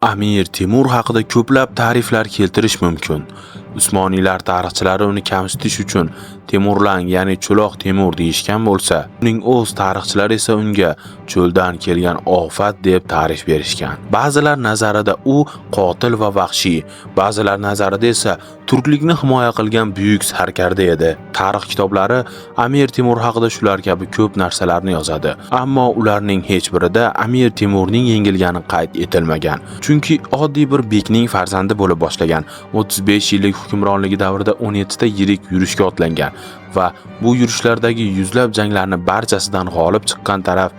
Amir Temur haqida ko'plab ta'riflar keltirish mumkin. Usmoniylar tarixchilari uni kamsitish uchun Temurlang, ya'ni Cho'loq Temur deyishgan bo'lsa, uning o'z tarixchilari esa unga cho'ldan kelgan ofat deb ta'rif berishgan. Ba'zilar nazarida u qotil va vahshiy, ba'zilar nazarida esa turklikni himoya qilgan buyuk sarkarda edi. Tarix kitoblari Amir Temur haqida shular kabi ko'p narsalarni yozadi. Ammo ularning hech birida Amir Temurning yengilgani qayd etilmagan. Chunki oddiy bir bekning farzandi bo'lib boshlagan. 35 yillik hukmronligi davrida 17 ta yirik yurishga otlangan va bu yurishlardagi yuzlab janglarni barchasidan g'olib chiqqan taraf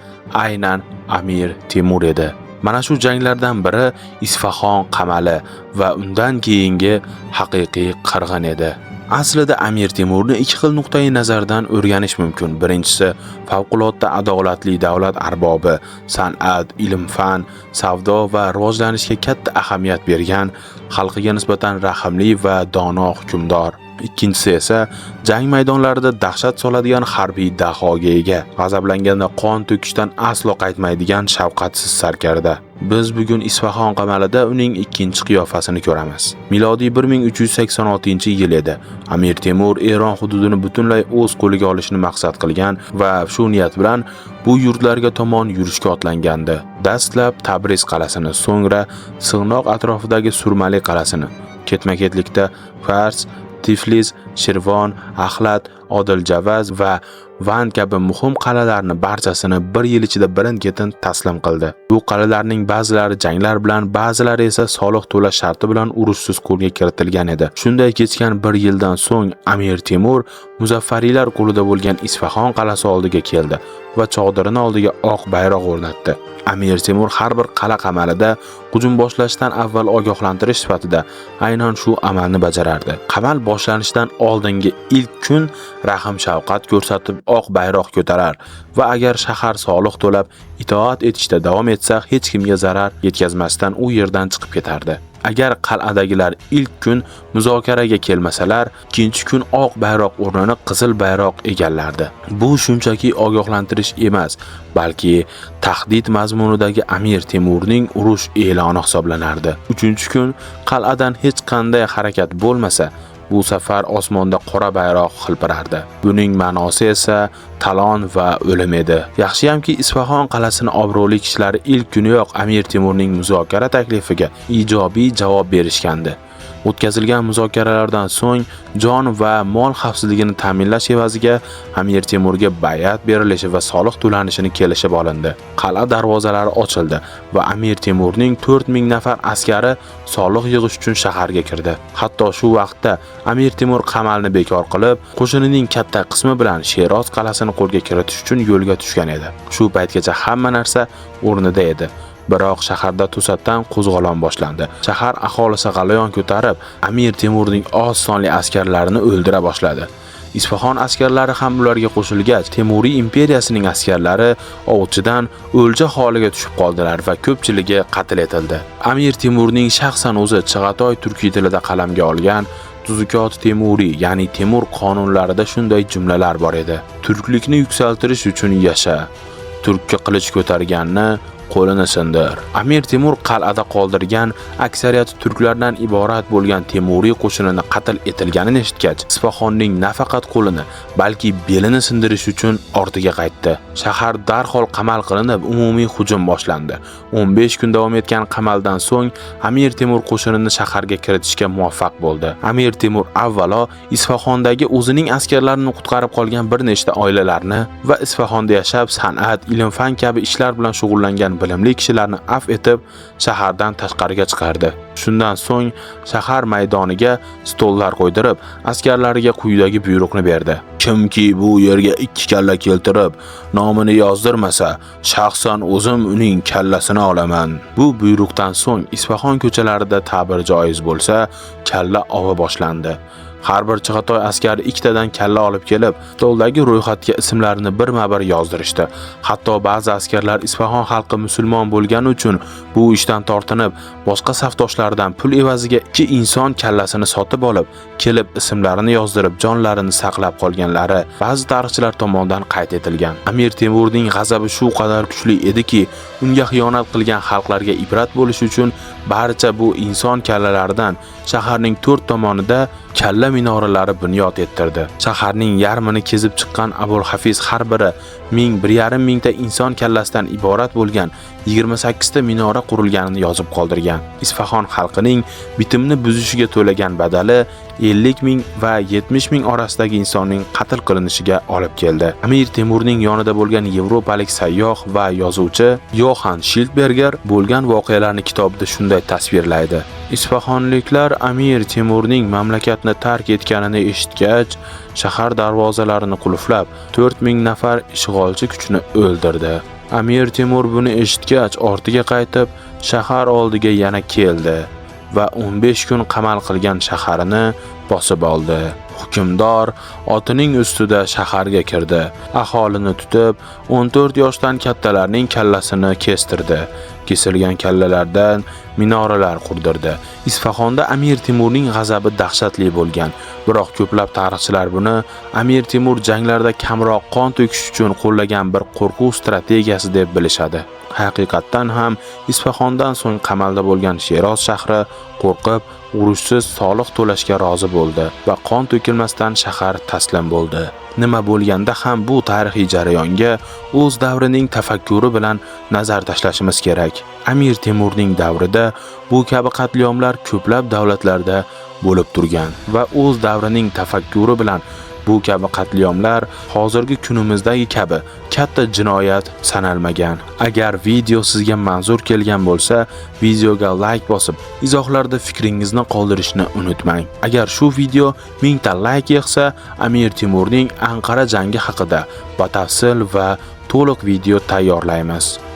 aynan Amir Temur edi. Mana shu janglardan biri Isfaxon qamali va undan keyingi haqiqiy qirg'in edi. Aslida Amir Temurni ikki xil nuqtai nazardan o'rganish mumkin. Birinchisi, favqulodda adolatli davlat arbobi, san'at, ilm-fan, savdo va rivojlanishga katta ahamiyat bergan, xalqiga nisbatan rahimli va dono hukmdor. Ikkinchisi esa jang maydonlarida dahshat soladigan harbiy dahoga ega, g'azablanganda qon to'kishdan aslo qaytmaydigan shafqatsiz sarkarda. Biz bugun Isfaxon qamalida uning ikkinchi qiyofasini ko'ramiz. Milodiy 1386-yil edi. Amir Temur Eron hududini butunlay o'z qo'liga olishni maqsad qilgan va shu niyat bilan bu yurtlarga tomon yurishga otlangandi. Dastlab Tabriz qal'asini, so'ngra Sig'noq atrofidagi Surmali qal'asini, ketma-ketlikda Fars, Tiflis, Shirvon, Axlat, Odiljavaz va Van kabi muhim qal'alarni barchasini bir yil ichida birin-ketin taslim qildi. Bu qal'alarning ba'zilari janglar bilan, ba'zilari esa soliq to'lash sharti bilan urushsiz qo'lga kiritilgan edi. Shunday kechgan bir yildan so'ng Amir Temur Muzaffariylar qo'lida bo'lgan Isfaxon qal'asi oldiga keldi va chodirini oldiga oq bayroq o'rnatdi. Amir Temur har bir qal'a qamalida hujum boshlashdan avval ogohlantirish sifatida aynan shu amalni bajarardi. Qamal boshlanishidan oldingi ilk kun rahim shafqat ko'rsatib oq bayroq ko'tarar va agar shahar soliq to'lab itoat etishda davom etsa, hech kimga zarar yetkazmasdan u yerdan chiqib ketardi. Agar qal'adagilar ilk kun muzokaraga kelmasalar, ikkinchi kun oq bayroq o'rnini qizil bayroq egallardi. Bu shunchaki ogohlantirish emas, balki tahdid mazmunidagi Amir Temurning urush e'loni hisoblanardi. Uchinchi kun qal'adan hech qanday harakat bo'lmasa, bu safar osmonda qora bayroq xilpirardi. Buning ma'nosi esa talon va o'lim edi. Yaxshiyamki, Isfaxon qal'asini obro'li kishilari ilk kuniyoq Amir Temurning muzokara taklifiga ijobiy javob berishgandi. O'tkazilgan muzokaralardan so'ng jon va mol xavfsizligini ta'minlash evaziga Amir Temurga bay'at berilishi va soliq to'lanishini kelishib olindi. Qal'a darvozalari ochildi va Amir Temurning 4000 nafar askari soliq yig'ish uchun shaharga kirdi. Hatto shu vaqtda Amir Temur qamalni bekor qilib, qo'shinining katta qismi bilan Sheroz qal'asini qo'lga kiritish uchun yo'lga tushgan edi. Shu paytgacha hamma narsa o'rnida edi. Biroq shaharda to'satdan qo'zg'olon boshlandi. Shahar aholisi g'alayon ko'tarib, Amir Temurning oz sonli askarlarini o'ldira boshladi. Isfaxon askarlari ham ularga qo'shilgach, Temuriy imperiyasining askarlari ovchidan o'lja holiga tushib qoldilar va ko'pchiligi qatl etildi. Amir Temurning shaxsan o'zi Chig'atoy turkiy tilida qalamga olgan Tuzukot Temuriy, ya'ni Temur qonunlarida shunday jumlalar bor edi: Turklikni yuksaltirish uchun yasha, turkka qilich ko'targanni qo'lini sindir. Amir Temur qal'ada qoldirgan aksariyati turklardan iborat bo'lgan Temuriy qo'shinini qatl etilganini eshitgach, Isfaxonning nafaqat qo'lini, balki belini sindirish uchun ortiga qaytdi. Shahar darhol qamal qilinib, umumiy hujum boshlandi. 15 kun davom etgan qamaldan so'ng Amir Temur qo'shinini shaharga kiritishga muvaffaq bo'ldi. Amir Temur avvalo Isfaxondagi o'zining askarlarini qutqarib qolgan bir nechta oilalarni va Isfaxonda yashab, san'at, ilm-fan kabi ishlar bilan shug'ullangan bilimli kishilarni afv etib, shahardan tashqariga chiqardi. Shundan so'ng shahar maydoniga stollar qo'ydirib, askarlariga quyidagi buyruqni berdi: Kimki bu yerga ikki kalla keltirib, nomini yozdirmasa, shaxsan o'zim uning kallasini olaman. Bu buyruqdan so'ng Isfaxon ko'chalarida ta'bir joiz bo'lsa, kalla ovi boshlandi. Har bir Chig'atoy askari ikkitadan kalla olib kelib, stoldagi ro'yxatga ismlarini birma-bir yozdirishdi. Hatto ba'zi askarlar Isfahon xalqi musulmon bo'lgani uchun bu ishdan tortinib, boshqa safdoshlaridan pul evaziga ikki inson kallasini sotib olib, kelib ismlarini yozdirib, jonlarini saqlab qolganlari ba'zi tarixchilar tomonidan qayd etilgan. Amir Temurning g'azabi shu qadar kuchli ediki, unga xiyonat qilgan xalqlarga ibrat bo'lishi uchun barcha bu inson kallalaridan shaharning to'rt tomonida kalla minoralari bunyod ettirdi. Shaharning yarmini kezib chiqqan Abul Hafiz har biri 1000-1,5 mingta inson kallasidan iborat bo'lgan 28 ta minora qurilganini yozib qoldirgan. Isfahon xalqining bitimni buzishiga to'lagan badali 50 ming va 70 ming orasidagi insonning qatl qilinishiga olib keldi. Amir Temurning yonida bo'lgan yevropalik sayyoh va yozuvchi Johann Schildberger bo'lgan voqealarni kitobida shunday tasvirlaydi. Isfahonliklar Amir Temurning mamlakatni tark etganini eshitgach, shahar darvozalarini qulflab, 4000 nafar ishg'olchi kuchni o'ldirdi. Amir Temur buni eshitgach, ortiga qaytib, shahar oldiga yana keldi va 15 kun qamal qilgan shaharini bosib oldi. Hukmdor otining ustida shaharga kirdi. Aholini tutib, 14 yoshdan kattalarning kallasini kestirdi. Kesilgan kallalardan minoralar qurdirdi. Isfahonda Amir Temurning g'azabi dahshatli bo'lgan. Biroq ko'plab tarixchilar buni Amir Temur janglarda kamroq qon to'kish uchun qo'llagan bir qo'rquv strategiyasi deb bilishadi. Haqiqatdan ham Isfahondan so'ng qamalda bo'lgan Sheroz shahri qo'rqib, urushsiz soliq to'lashga rozi bo'ldi va qon to'kilmasdan shahar taslim bo'ldi. Nima bo'lganda ham bu tarixiy jarayonga o'z davrining tafakkuri bilan nazar tashlashimiz kerak. Amir Temurning davrida bu kabi qatliamlar ko'plab davlatlarda bo'lib turgan va o'z davrining tafakkuri bilan bu kabi qatliamlar hozirgi kunimizdagi kabi katta jinoyat sanalmagan. Agar video sizga manzur kelgan bo'lsa, videoga like bosib, izohlarda fikringizni qoldirishni unutmang. Agar shu video 1000 ta like yig'sa, Amir Temurning Anqara jangi haqida batafsil va to'liq video tayyorlaymiz.